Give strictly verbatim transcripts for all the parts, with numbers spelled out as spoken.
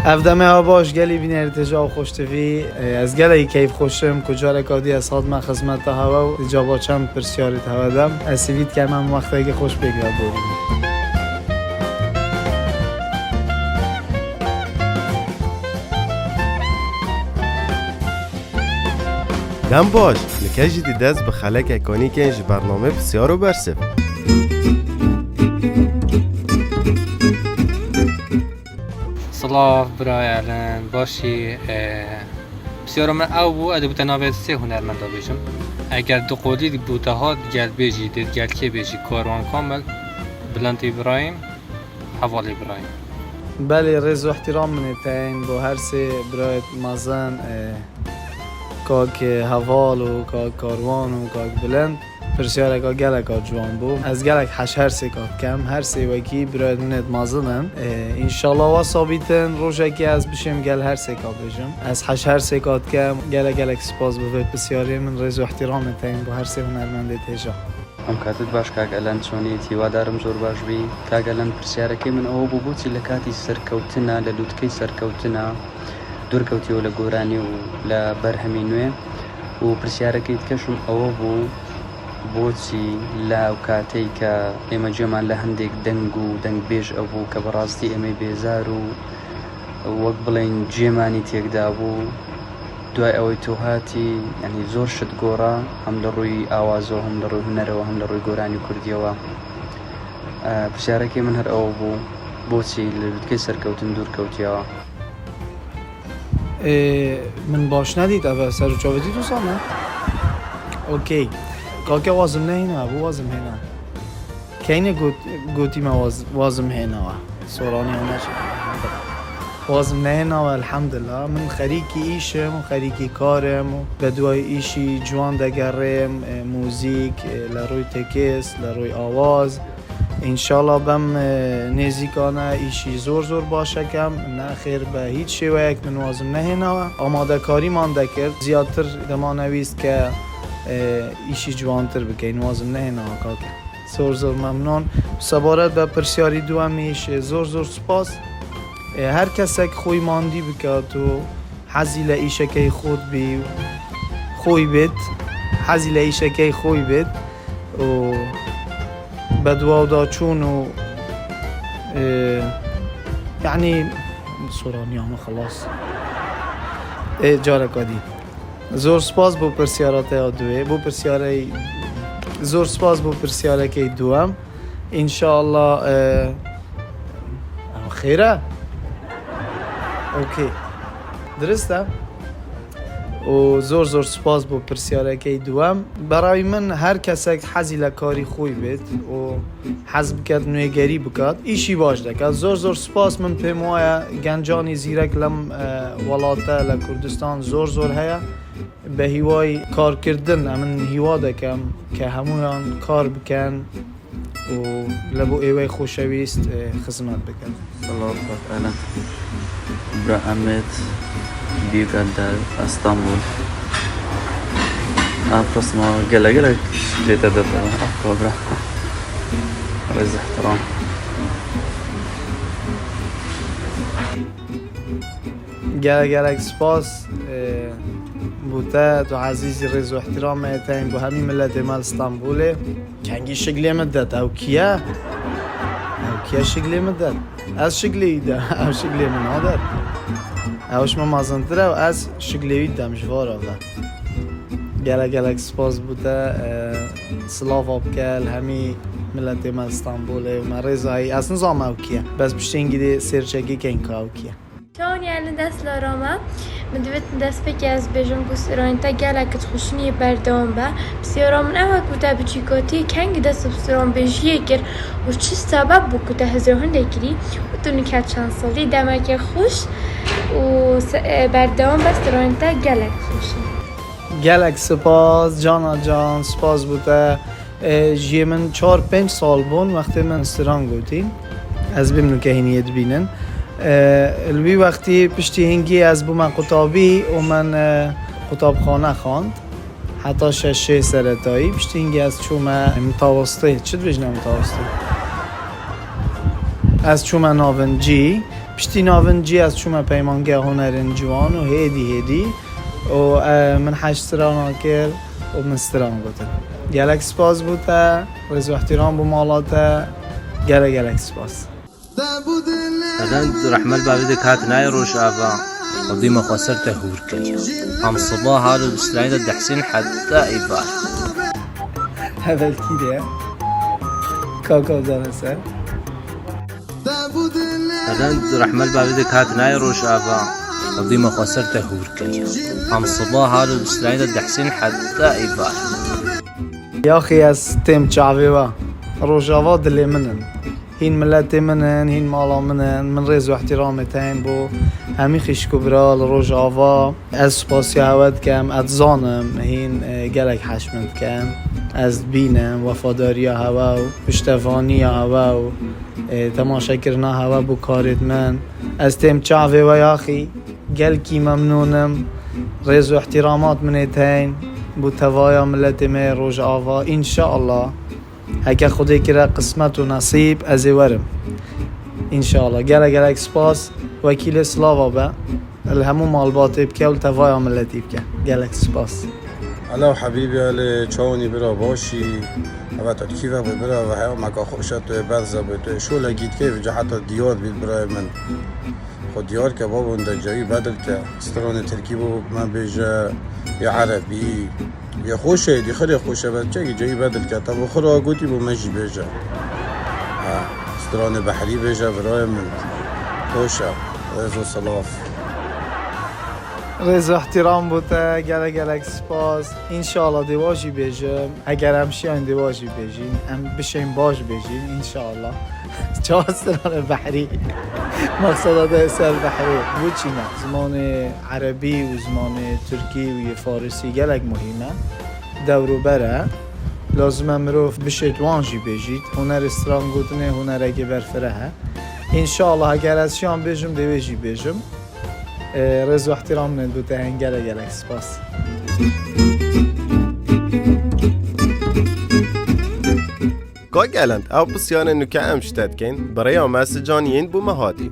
Ev demê ha baş gelî bînerî têja û xweş tivî. Ez gelekî keyf xweşim ku careka dî ez hatime xizmeta hewe û îcaba çend pirsyarî te hewe dem. Ez sivî dikem em wextekî xweş pêk ve borîn. Dem baş, li ke jî dî dest bi xeleke konîkên ji bernamê Pisyar û Bersiv. Silav, birayê Elen, başî? E, pisyara min ew bû, ez dibû te navê sê hunermenda bêjim. Eger di qolî dibû te hat, gel bêjî, dê gel kê bêjî, Karwan Kamil, Bülent Îbrahîm, Heval Îbrahîm. Belê, rêz û ihtiram min ê teyn bo her sê birayê mezin, e, kak Heval û kak Karwan û kak Bilind. Pirsyareka geleka ciwan bû. Ez gelek heş her sêka dikem. Her sê wekî birayê min ê mezin in. E, înşallah wesa bîtin, rojekê ez bişêm gel her sêka bêjim. Ez heş her sêka dikem. Gelek gelek spas bo vê pisyarê min. Rêz û ihtiramê teyn bo her sê hunermendê têja. Em katit baş kak Elen çonî, hîwadarim zor baş bî. Kak Elen, pirsyareke min ew bû, bûçî li katî serkewtina, li lûtkey serkewtina dûr kewtiye lê goranî û li berhemî nû ye. Û pirsyareke dîke jî ew bû, bûçî li ew katey ke ême cêman li hindek deng û dengbêj ew bû ke bi rastî ême bêzar û wek bilên cêmanî têk dabû. Duay ewê tu hatî, yanî zor şit gora, hem li rûy awazo, hem li rûy hunerewa, hem li rûy goranî kurdîyewa. E, pirsyareke min her ew bû, bûçî li lûtkey serkewtin dûr kewtiyewa? Ê, min baş nedît, ev ser û çavê dît wisa me? Okey. Kake wazim nehêna, bû wazim hêna. Keynê got-, gotî me waz-, wazim hêna we. Soranî hene çi? Wazim nehêna we, elhamdulillah. Min xerîkî îş im, xerîkî kar im. Bi duayê îşî ciwan degerêm, e, muzîk, e, li rûy tekst, li rûy awaz. Înşallah bem, e, nêzîkane îşî zor zor baş ekem. Nexêr, bi hîç şêweyek min wazim nehêna we. Amadekarî man dekir. Ziyatir dema newîst ke, e, îşî ciwantir bikeyn. Wazim nehêna we kake. Zor zor memnûn. Sebaret be pirsyarî duwemî jî zor zor spas. E, her kesek xwî mandî bikat û hezî le îşekey xwe bî, xwî bêt, hezî le îşekey xwî bêt û bedwaw da çûn û, e, yanî, soranîya me xelas. E, careka dî. Zor spas bo pirsyara te ya duwê, bo pirsyarey, zor spas bo pirsyareke duwem. Înşallah, e, ew xêr e? Okey. Dirist e? Û zor zor spas bo pirsyareke duwem. Berayê min her kesek hezî le karî xwe bêt û hez biket, nûgerî biket, îşî baş deket. Zor zor spas, min pêm waye gencanî zîrek lem, e, welate, le Kurdistan zor zor heye. Bi hîwayî karkirdin, em in hîwa dikim ke hemûyan kar bikin û li bo êwey xoşewîst, e, xizmet bikin. Silav kak Elen. Bira Emed, Büyükadel, Estambul. Ev qisma gelek gelek lê te derdikevin. Ev kabra. Rêz ihtiram. Gelek gelek spas, e, bo te, tu ezîzî, rêz û ihtiramê te yên bo hemî miletê me li Stenbolê. Kengî şiglê min det, ew kî ye? Ew kî ye şiglê min det? Ez şiglê wî dem, ew şiglê min nadet. Ew ji min mezintir e û ez şiglê wî dem ji vara ve. Gelek gelek spas bo te, e, silava bike li hemî miletê me li Stenbolê û me rêza heyî. Ez nizanim ew kî ye. Bes piştê hingî dê sêrçekê keyn ka ew kî ye. Çawanî Elin, dest la rama. Min divêt destpêkê ez bêjim, bo strana te gelek dixweşînî berdewam be. Pisyara min ew e ku te bi çîkatiyê kengî dest bi stranbêjiyê kir û çi sebeb bû ku te hizra hindê kirî û tu nike çend salî? Demeke xweş û se-, e, berdewam be, strana te gelek xweş in. Gelek spas, cana can, spas bo te. E, jiyê min çar pênc sal bûn, wextê min stran gotî. Ez bêm nûke hîniyê dibînin. E, li wî wextî piştî hingî ez bûme qutabî û min, e, qutabxane xwend. Heta şeşê seretayî. Piştî hingî ez çûme mitawestê. Çi dibêjine mitawestê? Ez çûme navincî. Piştî navin cî ez çûme Peymangeha Hunerên Ciwan û hêdî hêdî û, e, min heşt strana kir û min stran gotin. Gelek spas bo te, rêz û îhtîram bo mala te, gelek gelek spas. Eden rehmet bavê de kat nayê Rojava, Xwedî me xwe ser te hûr kiriye. Em siba hal û bi stranê de dehsîn heta îvar. Hevel kî de? Kaka zana ser. Eden rehmet bavê de kat nayê Rojava, Xwedî me xwe ser te hûr kiriye. Em siba hal û bi stranê de dehsîn heta îvar. Yaxî ez têm çavê we. Rojava dilê min in. Hîn miletê min in, hîn mala min in. Min rêz û îhtîramê te heyîn bo hemî xîşk û bira li Rojava. Ez spasiya hewe dikim, ez dizanim hîn, e, gelek hej min dikin. Ez dibînim wefadariya hewe û piştevaniya hewe û, e, temaşekirina hewe bo karêt min. Ez têm çavê we yaxî. Gelkî memnûn im. Rêz û îhtîramat min ê te heyîn bo tevaya miletê me yê Rojava. Înşeallah. Heke Xwedê kire qismet û nesîb, ez ê werim. Înşallah. Gelek gelek spas. Wekîlê silava be. Li hemû malbatê bike û li tevaya miletî bike. Gelek spas. Alo hebîbî, elê çawnî bira başî. Eve tu kî ve bira ve heya meka xweşa tu yê berze be, tu yê şolekî dikey ve heta diyar bît birayê min. Xwe diyar ke babo, hindek cayî bedil ke. Stranê tirkî bo me bêje, ya erebî. Ya xweş e, dî xirê xweş e, bes çekî cayî bedil ke. Te bo xwe re gotî bo me jî bêje. Ha, stranê behrî bêje, birayê min. Xweş e. Rêz û silav. Rêz û îhtîram bo te, gelek gelek spas. Înşallah dê wa jî bêjim. Heger em şiyan dê wa jî bêjîn. Em bişên baş bêjîn, înşallah. Çawa stranê behrî? Mexseda te ser behrê. Bo çî ne? Zimanê erebî û zimanê tirkî û yê farisî gelek muhîm e. Dewrûber e. Lazim e mirov bişêt wan jî bêjît. Hunerê stran gotinê hunerekê berfireh e. Înşallah heger ez şiyan bêjim, dê wê jî bêjim. E, rêz û îhtîram min bo te heyîn, gelek gelek spas. Kak Elend, ew pisyarên nûke em ji te dikin, bi rêya mesajî yên bo me hatî.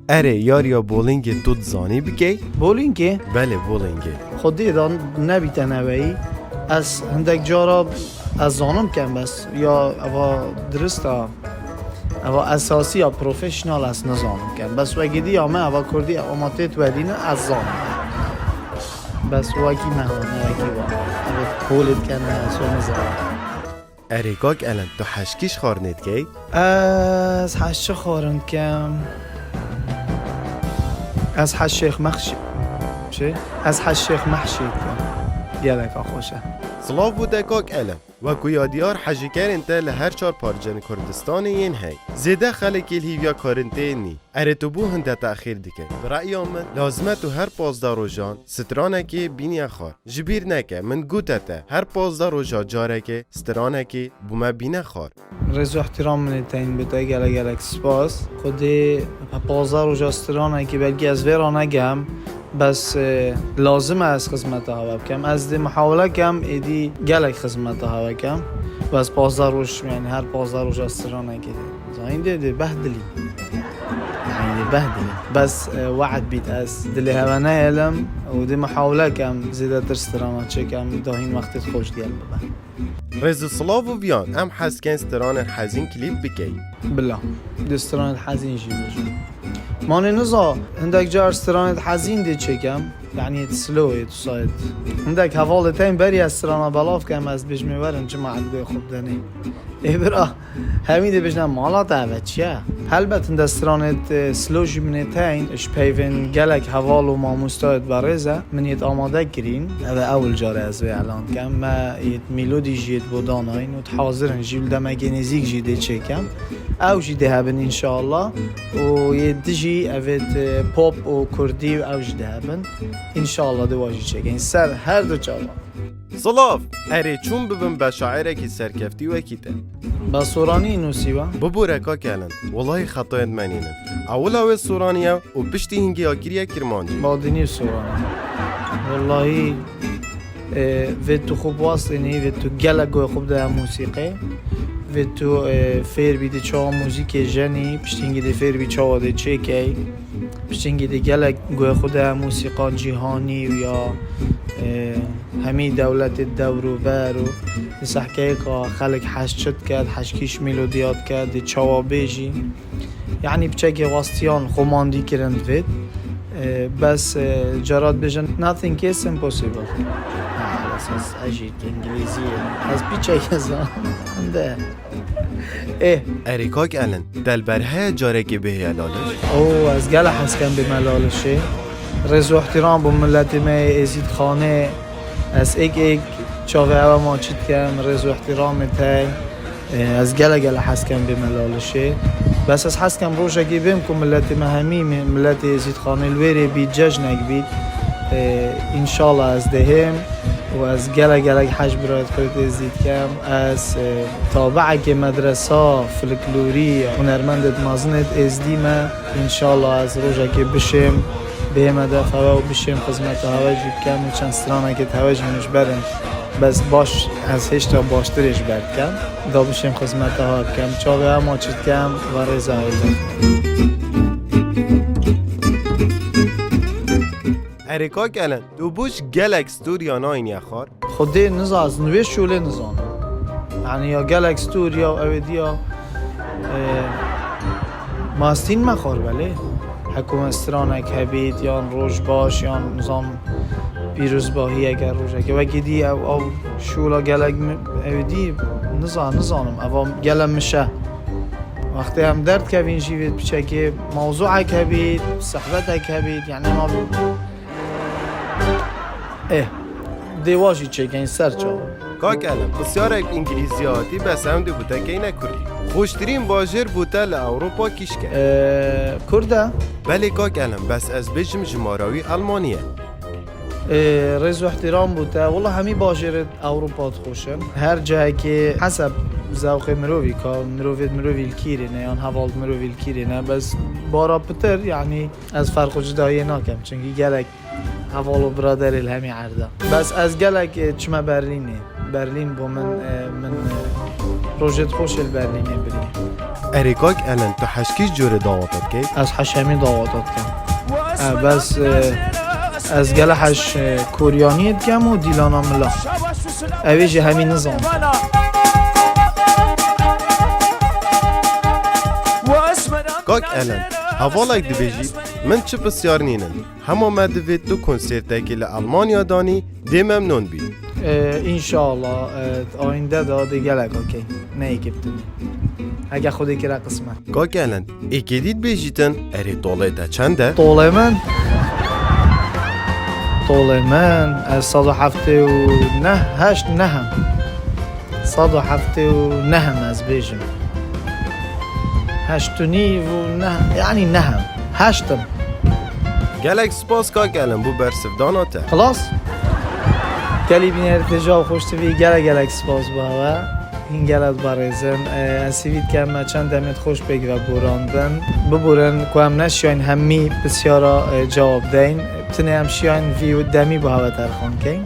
Erê, yariya bowlingê tu dizanî bikey? Bowlingê? Belê, bowlingê. Xwedê da nebîte neweyî. Ez hindek cara ez zanim kem, bes ya eva dirist a, eva esasî ya professional ez nizanim kem. Bes wekî dî ya me eva kurdî, eva ma têt werîne ez zanim. Bes wekî me hane, wekî wa. Eva holê dikene, ez wê nizanim. Erê, kak Elend, tu hej kî ji xwarinê dikey? Ez hej çi xwarin dikim? Ez hej Şêx Mexşî. Çi? Ez hej Şêx Mehşî dikim. Geleka xweş e. Silav bo te, kak Elend. Wekû ya diyar, hejîkerên te li her çar parçeyên Kurdistanê yên hey. Zêde xelekê li hîviya karên te nî. Erê, tu bo hinde texîr dike. Bi reya min, lazim e tu her pazdeh rojan stranekê bîniye xwar. Ji bîr neke, min gote te, her pazdeh roja carekê stranekê bo me bîne xwar. Rêz û îhtîram min ê teyn bo te, gelek gelek spas. Xwedê pazdeh roja stranekê, belkî ez vê ra negem, bes, e, lazim e ez xizmeta hewe bikem. Ez dê mihawile kem, êdî gelek xizmeta hewe kem. Bes pazdeh roj, yanî her pazdeh roja stranekê. Zanîn dê, dê behdilî. Yanî dê behdilî. Bes, e, we'd bît ez dilê hewe neyêlim û dê mihawile kem zêdetir strana çêkem, dahîn wextê xweş digel bibe. Rêz û silav û viyan, em hez dikin stranên hezîn klîp bikey. Bila, dê stranên hezîn jî bêjim. Manê niza, hindek car stranên hezîn dê çêkem, yanî yê slow, yê tu sayet. Hindek hevalê tên berî ez strana belav kem, ez dibêjim ê werin çima ez goyê xwe bidenê. Ê bira, Hemî dê bêjine mala te eve çi ye? Helbet hinde stranêt, e, slow jî min ê teyn, ji peyvên gelek heval û mamostayêt berêz e, min yêt amade kirîn. Eve ewil care ez vê elan dikem. Me yêt melodî jî yêt bo danayîn û hazir in jî li demekê nêzîk jî dê çêkem. Ew jî dê hebin înşallah. Û yê di jî evêt, e, pop û kurdî û ew jî dê hebin. Înşallah dê wa jî çêkin. Ser her du çavan. Silav! Erê, çûn bibim be şairekî serkeftî wekî te. Be soranî nûsî we? Bibûre kak Elend, welahî xetayên me nînin. Ewila wê soranî ye û piştî hingê ya kiriye kirmancî. Badînî soranî. Welahî, e, vê tu xwe biwastînî, vê tu gelek goyê xwe bide mûsîqê. Vê tu, e, fêr bî di çawa muzîkê jenî, piştîngî dê fêr bî çawa dê çêkey, piştîngî dê gelek guhê xwe de mûsîqa cîhanî û ya, e, hemî dewletê dewr û ber û di sehkeyeka xelk heşt çi diket, heşt kîş melodiya diket, dê çawa bêjî. Yanî piçekê westiyan xwemandî kirin divêt. E, bes, e, cara dibêjin, "Nothing is impossible." Ha, bes ez, ez jî îngilîzî ye. Ez piçekê zan. De. Ê. Erê kak Elen, te li ber heye carekê bihêye Laliş? Oo, ez gele hez kem bime Lalişê. Rêz û îhtîram bo miletê me yê Êzîdxanê. Ez êk êk çavê ewe ma çî dikem, rêz û îhtîramê te. E, ez gele gele hez kem bime Lalişê. Bes ez hez kem rojekê bêm ku miletê me hemî mi-, miletê Êzîdxanê li wêrê bît, cejnek bît. E, înşallah ez dê hêm û ez gele gelek hej birayet xwe tê zî dikem. Ez, e, tabiekê medresa, folklorî, hunermendê mezin ê Êzdî me. Înşallah ez rojekê bişêm, bihême def hewe û bişêm xizmeta hewe jî bikem û çend stranekê di hewe jî min ji ber in. Bes baş, ez hêşta baştirê ji ber dikem. Da bişêm xizmeta hewe bikem. Çavê hewe ma çi dikem, va rêza hêl de. Erê kak Elen, tu bû ji gelek storiya nayîniye xwar? Xwedê niza, ez wê şûlê nizanim. Yanî ya gelek storiya ew ê diya, e, mastîn me xwar belê. Hekû me stranek hebît, yan roj baş, yan nizam pîrozbahiyeke rojeke. Wekî dî ew, ew şûla gelek mi-, ew dî niza-, nizanim. Eva gele mişe. Wextê em derdkevîn jî vê piçekê mewzûek hebît, sehbetek hebît, yanî ma Ê, dê wa jî çêkeyn ser çawa. Kak Elen, pisyarek bi îngilîzî hatî, bes em dê bo te keyne kurdî. Xweştirîn bajêr bo te li Ewropa kîşk e? Ee, Kurd e. Belê kak Elen, bes ez bêjim jimara wî Elmanî ye. Ee, rêz û îhtîram bo te. Wela hemî bajêrê Ewropa dixweşin. Her cihekê heseb zewqê mirovî ka, mirovê mirovî li kîrê ne, yan heval mirovî li kîrê ne. Bes bara pitir, yanî ez ferq û cudayiyê nakem. Çunkî gelek heval û biraderê li hemî erda. Bes ez gelek, e, çime Berlînê. Berlîn bo min, e, min, e, rojêt xweş ê li Berlînê birî. Erê kak Elen, tu heşkî ji corê dawata dikey? Ez heşemî dawata dikim. E, bes, e, ez gele heş, e, Koryaniyê dikem û Dîlana Mila. Ew ê jî hemî nizan. Kak Elen, hevalek dibêjî, min çi pisyar nînin. Hema me divê tu konsertekê li Elmanya danî, dê memnûn bî. Ee, înşallah, e, ayînde de dê gelek okey. Ne yekê bitinî. Heke Xwedê kire qismet. Kak Elen, êkê dî dibêjîtin, erê tolê te çend e? Tolê min? Tolê min, ez sed û heftê û neh, heşt, neh im. Sed û heftê û neh im ez bêjim. Heşt û nîv û neh, yanî neh im. Heşt im. Gelek spas kak Elen bo bersivdana te. Xilas? Gelî bînerê têja û xweş tivî gelek gelek spas bo hewe. Hîn gelek berêzin. E, ez hîvî dikem me çend demê xweş pêk ve borandin. Biborin ku em neşiyayn hemî pisyara, e, cewab deyn. Tinê em şiyayn vî demî bo hewe terxan keyn.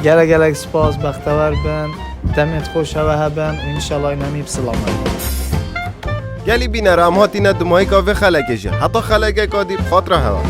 Gelek gelek spas, bextewer bin, demê xweş hewe hebin û înşallah înemî bi silamet. Gelî bîner, em hatîne dimayîka vê xelekê jî. Heta xelekeka dî bi xatira hewe.